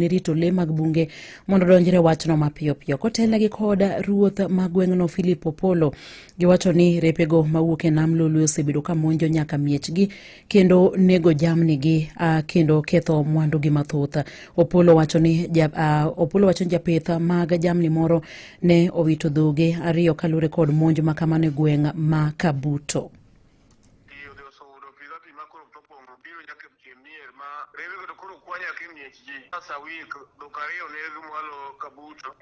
Rito le mag bunge mondo odonjre wachno mapiyo piyo. Kotelnegi kod ruoth ma gweng'no Philip Opolo, giwacho ni repego mawuok e nam Lolwe osebedo ka monjo nyaka miechgi kendo nego jamnigi kendo ketho mwandugi mathoth. Opolo wacho ni Opolo wacho ni japith mag jamni moro ne owito dhoge ariyo kaluwore kod monj ma kamano e gweng' ma Kabuto.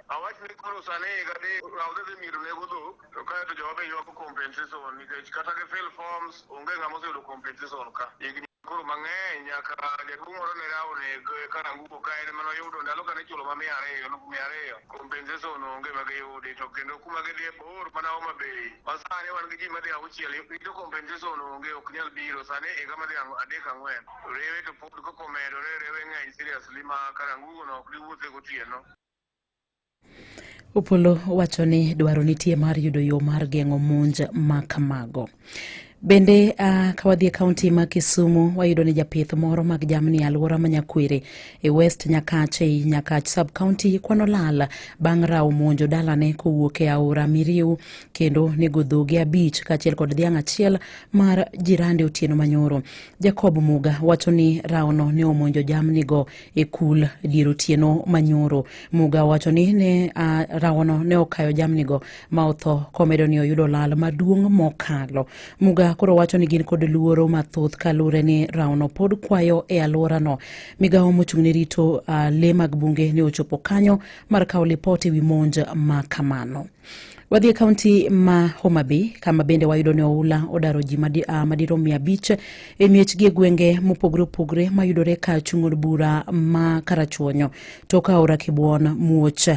Awach ni koro sani higa ni raudhe dhi miro nego dhok to kae to jowa be ywako compensation nikech kata gi fill forms onge ng'ama oseyudo compensation ka higni koro mang'eny nyaka jaduong' moro ne rawo neg Karanguko ka en mane oyudo ndalo kane ichulo ma 200 200,000 compensation onge ma giyudi to kendo kuma gidhiye bor mana Homa Bay ma sani wan gi ji madhi auchiel rito compensation onge ok nyal biro sani higa madhi adek ang'wen rewe to pod koko omedore rewe ng'eny seriously ma Karanguko no ok diwuothe gotieno. Opolo wacho ni dwaro nitie mar yudo yo mar geng'o monj ma kamago. Bende ka wadhi e kaunti ma Kisumu wayudo ni japith moro mag jamni e alwora ma Nyakwere e West Nyakach ei Nyakach sub county kwano lal bang' rawo monjo dalane kowuok e aora Miriu kendo nego dhoge abich kaachiel kod dhiang' achiel mar jirande otieno manyoro. Jacob Muga wacho ni rawono ne omonjo jamnigo e kul dier otieno manyoro. Muga wacho ni ne rawono ne okayo jamnigo ma otho komedo ni oyudo lal maduong' mokalo. Muga koro wacho ni gin kod luoro mathoth kaluwore ni rawono pod kwayo e alworano. Migawo mochung' ne rito le mag bunge ne ochopo kanyo mar kawo lipot e wi monj ma kamano. Wadhi e kaunti ma Homa Bay kama bende wayudo ni oula odaro ji madirom 500 e miechgi e gwenge mopogore opogore mayudore ka chung' od bura ma Karachuonyo tok aora Kibwon muoch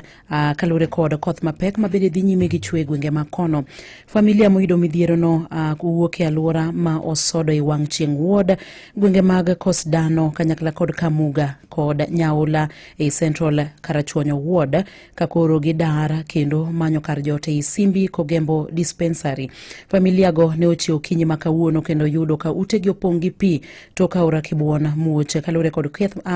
kaluwore kod koth mapek ma bende dhi nyime gi chwe e gwenge ma kono. Familia moyudo midhierono wuok e alwora ma Osodo e wang' chieng' ward gwenge mag Kosdano kanyakla kod Kamuga kod Nyaula e Central Karachuonyo ward ka koro gidar kendo manyo kar jot ei Simbi Kogembo Dispensary. Familia go ne ochiew okinyi ma kawuono kendo yudo ka utegi opong' gi pi tok aora Kibwon muoch kaluwore kod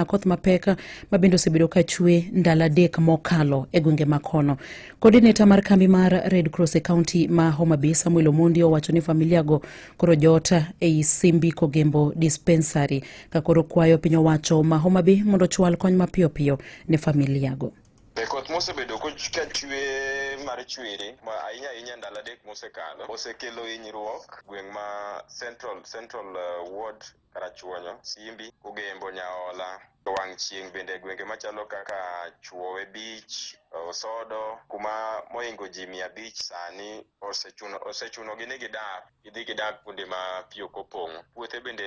koth mapek ma bende osebedo ka chwe ndalo adek mokalo e gwenge ma kono. Coordinator mar kambi mar Red Cross e kaunti ma Homa Bay Samuel Omondi owacho ni familia go koro jot ei Simbi Kogembo Dispensary ka koro kwayo piny owacho ma Homa Bay mondo ochwal kony mapiyo piyo ne familia go. E koth mosebedo ka chwe mar chwiri ma ahinya ahinya ndalo adek mosekalo osekelo hinyruok gweng' ma Central Ward Karachuonyo, Simbi, Kogembo, Nyaola, wang' chieng' bende e gwenge machalo kaka Chuowe Beach, Osodo, kuma mohingo ji 500 sani osechunogi ni gidar, gidhi gidag kuonde ma pi ok opong'o. Puothe bende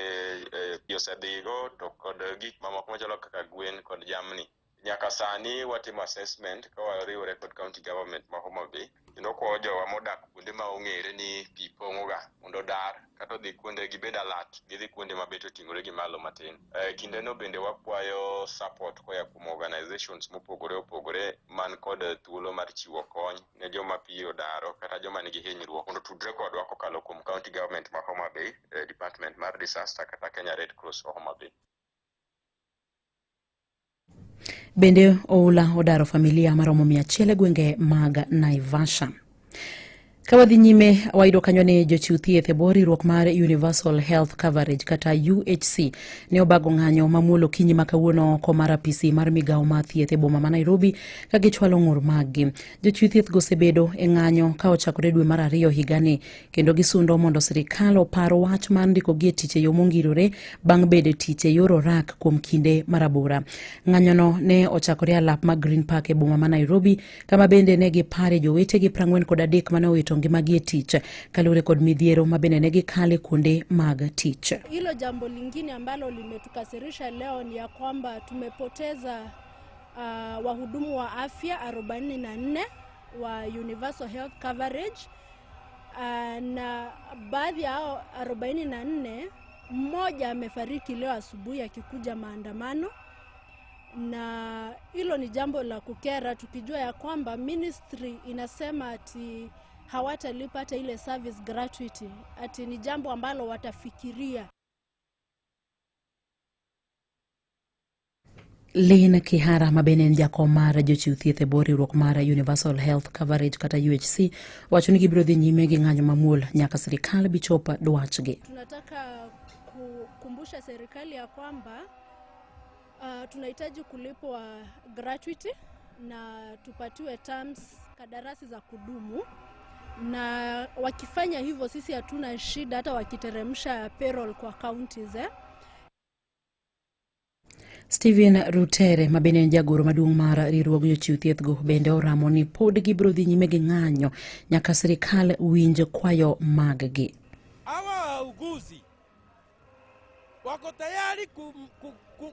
pi osedhigo to kod gik mamoko machalo kaka gwen kod jamni. Nyaka sani watimo assessment ka wariwore kod county government ma Homa Bay kendo kwayo jowa modak kuonde ma ong'ere ni pi pong'oga mondo odar kata odhi kuonde gibed alert gidhi kuonde ma bet oting'ore gi malo matin. Kindeno bende wakwayo support koya kuom organizations mopogore opogore man kod thuolo mar chiwo kony ne joma pi odaro kata joma nigi hinyruok mondo otudre kodwa kokalo kuom county government ma Homa Bay, department mar disaster kata Kenya Red Cross Homa Bay. Bende oula odaro familia maromo 100 e gwenge mag Naivasha. Ka wadhi nyime wayudo kanyo ni jochiw thieth e bwo riwruok mar Universal Health Coverage kata UHC ne obago ng'anyo mamuol okinyi ma kawuono oko mar apisi mar migawo mar thieth e boma ma Nairobi ka gichwalo ng'ur maggi. Jochiw thieth go osebedo e ng'anyo ka ochakore dwe mar ariyo higani kendo gisundo mondo sirikal opar wach mar ndikogi e tich e yo mongirore bang' bedo e tich e yor orak kuom kinde marabora. Ng'anyono ne ochakore alap mar Green Park e boma ma Nairobi kama bende ne gipare jowetegi 43 mane owito ngimagi e tich kaluwore kod midhiero ma bende ne gikale kuonde mag tich. Hilo jambo lingine ambalo limetukasirisha leo ni ya kwamba tumepoteza wahudumu wa afya 44 wa Universal Health Coverage na baadhi ya hao 44 mmoja amefariki leo asubuhi akikuja maandamano, na hilo ni jambo la kukera tukijua ya kwamba ministry inasema ati hawatalipa hata ile service gratuity, ati ni jambo ambalo watafikiria. Lynn Kihara ma bende en jakom mar jochiw thieth e bwo riwruok mar Universal Health Coverage kata UHC wacho ni gibiro dhi nyime gi ng'anyo mamuol nyaka sirikal bichop dwachgi. Tunataka kukumbusha serikali ya kwamba tunahitaji kulipwa gratuity na tupatiwe terms kadarasi za kudumu, na wakifanya hivyo sisi hatuna shida hata wakiteremsha payroll kwa counties. Steven Rutere ma bende en jagoro maduong' mar riwruog jochiw thieth go bende oramo ni pod gibiro dhi nyime gi ng'anyo nyaka sirikal winj kwayo maggi. Hawa wauguzi wako tayari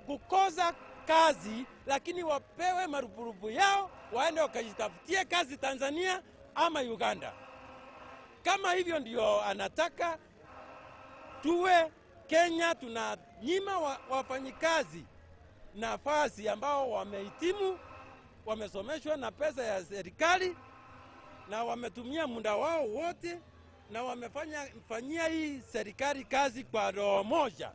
kukosa kazi, lakini wapewe marupurupu yao waende wakajitafutie kazi Tanzania ama Uganda. Kama hivyo ndio anataka tuwe Kenya, tunanyima wafanyikazi nafasi ambao wamehitimu, wamesomeshwa na pesa ya serikali na wametumia muda wao wote na wamefanyia hii serikali kazi kwa roho moja.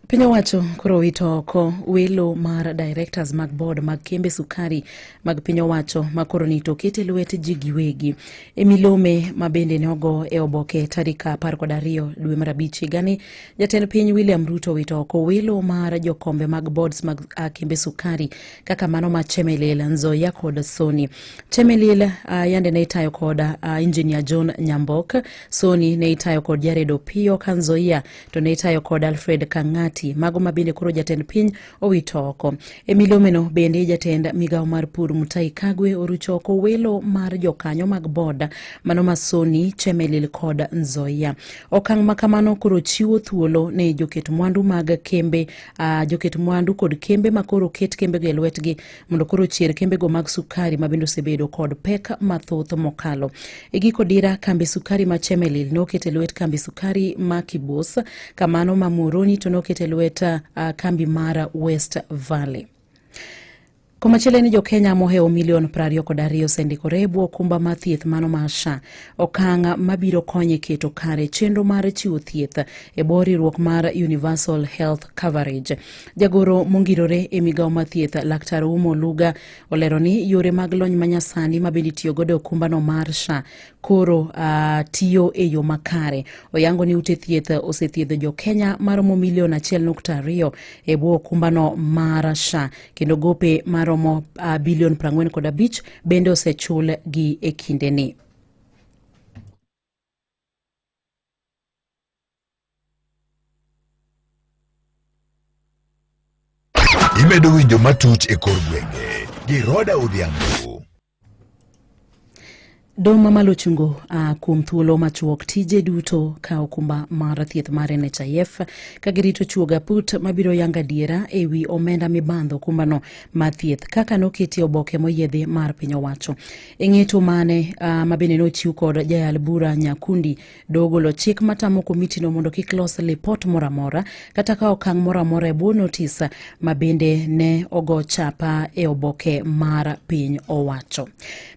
Piny owacho koro owito oko welo mar directors mag board mag kembe sukari mag piny owacho ma koro ni to oket e lwet ji giwegi. E milome ma bende ne ogo e oboke tarik 12 dwe mar 5 higani, jatend piny William Ruto owito oko welo mar jokombe mag boards mag kembe sukari kaka mano ma Chemelil, Nzoia kod Sony. Chemelil yande ne itayo kod Engineer John Nyambok, Sony ne itayo kod Jared Opiyo, ka Nzoia to ne itayo kod Alfred Kang'ati. Mago ma bende koro jatend piny owito oko. E milomeno bende jatend migawo mar pur Mutahi Kagwe orucho oko welo mar jokanyo mag board mano ma Sony, Chemelil kod Nzoia. Okang' ma kamano koro chiwo thuolo ne joket mwandu mag kembe, joket mwandu kod kembe ma koro ket kembego e lwetgi mondo koro chier kembego mag sukari ma bende osebedo kod pek mathoth mokalo. E giko dira, kambi sukari ma Chemelil noket e lwet kambi sukari ma Kibos, kamano ma Muhoroni to noket e lwet kambi mar West Valley. Komachielo ni jo-Kenya mohewo milion 22 osendikore e bwo okumba mar thieth mano mar SHA, okang' mabiro konyo e keto kare chenro mar chiwo thieth e bwo riwruok mar Universal Health Coverage. Jagoro mongirore e migawo mar thieth Laktar Oumo Oluga olero ni yore mag lony manyasani ma bende itiyo godo e okumbano mar SHA koro tiyo e yo makare. Oyango ni ute thieth osethiedho jo-Kenya maromo milion 1.2 e bwo okumbano mar SHA, kendo gope maromo bilion 45 bende osechul gi e kindeni. Imedo winjo matuch e kor gwenge gi Roda Odhiambo. Doho mamalo ochungo kuom thuolo machuok tije duto ka okumba mar thieth mar NHIF ka girito chuogo aput mabiro yango adiera e wi omenda mibandho okumbano mar thieth kaka noketi oboke moyiedhi mar piny owacho. E ng'eto mane ma bende nochiw kod jayal bura Nyakundi, doho ogolo chik matamo komitino mondo kik los lipot moro amora kata ka okang' moro amora e bwo notis ma bende ne ogo chapa e oboke mar piny owacho.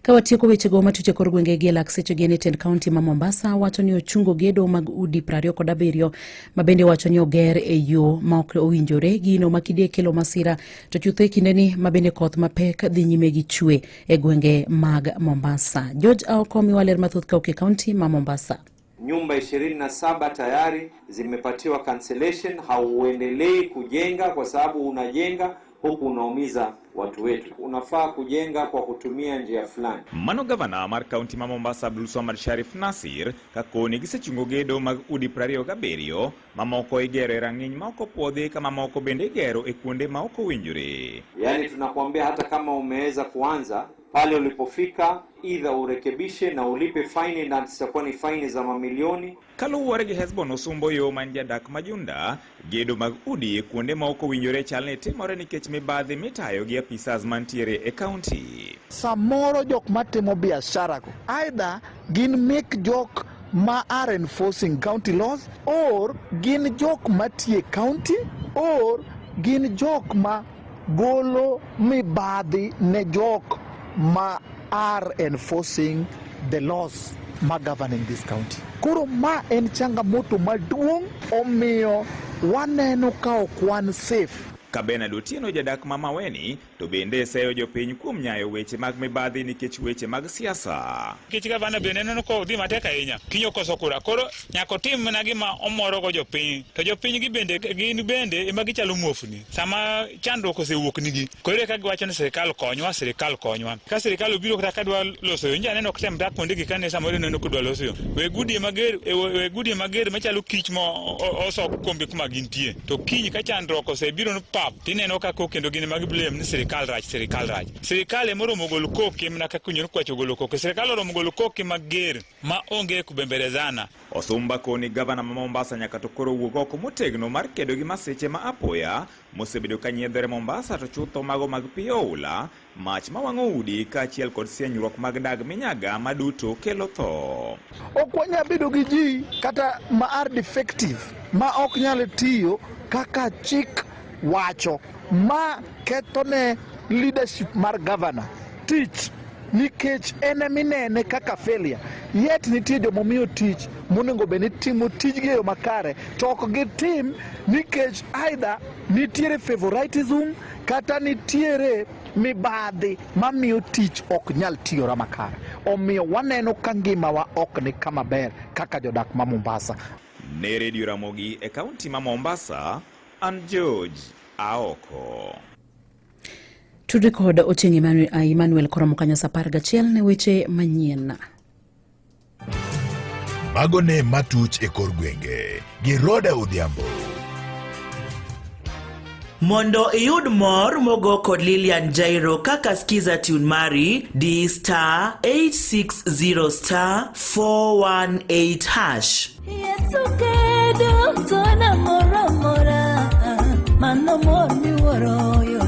Ka watieko wechego matuch e kor gwenge gi e lak seche gi e tend kaunti ma Mombasa wacho ni ochungo gedo mag udi 27 ma bende wacho ni oger e yo ma ok owinjore, gino ma kidie kelo masira to chutho e kindeni ma bende koth mapek dhi nyime gi chwe e gwenge mag Mombasa. George Aoko miwa ler mathoth ka e kaunti ma Mombasa. Nyumba 27 tayari zimepatiwa cancellation. Hauendelei kujenga kwa sababu unajenga huku unaumiza watu wetu. Unafaa kujenga kwa kutumia njia fulani. Mano gavana mar kaunti ma Mombasa Abdulswamad Sharif Nasir kakoni gisechungo gedo mag udi 27 mamoko igero e rang'iny ma ok opuodhi ka mamoko bende igero e kuonde ma ok owinjore. Yaani tunakuambia hata kama umeweza kuanza pale ulipofika, idha urekebishe na ulipe faini, na zitakuwa ni faini za mamilioni. Kaluwore gi Hesbon Osumbo yo man jadak Majunda, gedo mag udi kuonde ma ok owinjore chal ni timore nikech mibadhi mitayo gi apisas mantiere e kaunti. Samoro jok matimo biashara go either gin mek jok ma are enforcing county laws, or gin jok matie county, or gin jok ma golo mibadhi ne jok ma are enforcing the laws. ma governing this county. Koro ma en changamoto maduong' omiyo waneno ka ok wan safe. Ka Bernard Otieno jadak ma Maweni to bende seyo jopiny kuom nyayo weche mag mibadhi nikech weche mag siasa. Nikech gavana be neno ko dhi matek ahinya, kiny okoso kura, koro nyaka otim mana gima omorogo jopiny. To jopiny gi bende gin bende ema gichalo muofni. Sama chandruok osewuok nigi, koro eka giwacho ni sirikal konywa, sirikal konywa. Ka sirikal obiro kata ka dwa loso yo, nje aneno ok tem dak kuonde gi kane samoro ineno kodwa loso yo. We gudie mager, we gudie mager machalo kich ma oso kombe kuma gintie. To kiny ka chandruok osebiro ni pap, tineno ka kok kendo gin ema giblame ni sirikal rach, sirikal rach. Sirikal ema oromo gol koke mana kaka winjo ni kwach ogolo koke. Sirikal oromo golo koke mager ma onge kubembelezana. Osumba koni gavana ma Mombasa nyaka to koro wuog oko motegno mar kedo gi masiche ma apoya mosebedo ka nyiedhore Mombasa to chutho mago mag pi oula, mach mawang'o udi kaachiel kod sienyruok mag dag minyaga ma duto kelo tho. Ok wanyal bedo gi ji kata ma are defective ma ok nyal tiyo kaka chik wacho. Ma ketho ne leadership mar governor tich nikech en eminene kaka failure. Yet nitie jomomiyo tich monego bed ni timo tijgi e yo makare to ok gitim nikech either nitiere favoritism kata nitiere mibadhi mamiyo tich ok nyal tiyora makare. Omiyo waneno ka ngimawa ok ni kama ber kaka jodak ma Mombasa. Ne Radio Ramogi e kaunti ma Mombasa, an George Aoko. Tudri kod Ochieng' Emmanuel koromo kanyo saa 11 ne weche manyien. Mago ne matuch e kor gwenge gi Roda Odhiambo. Mondo iyud mor mogo kod Lilian Jairo kaka skiza tune mari, di star 860 star 418 hash. Yesu kedo to namora mora mano mor miwuoro yo.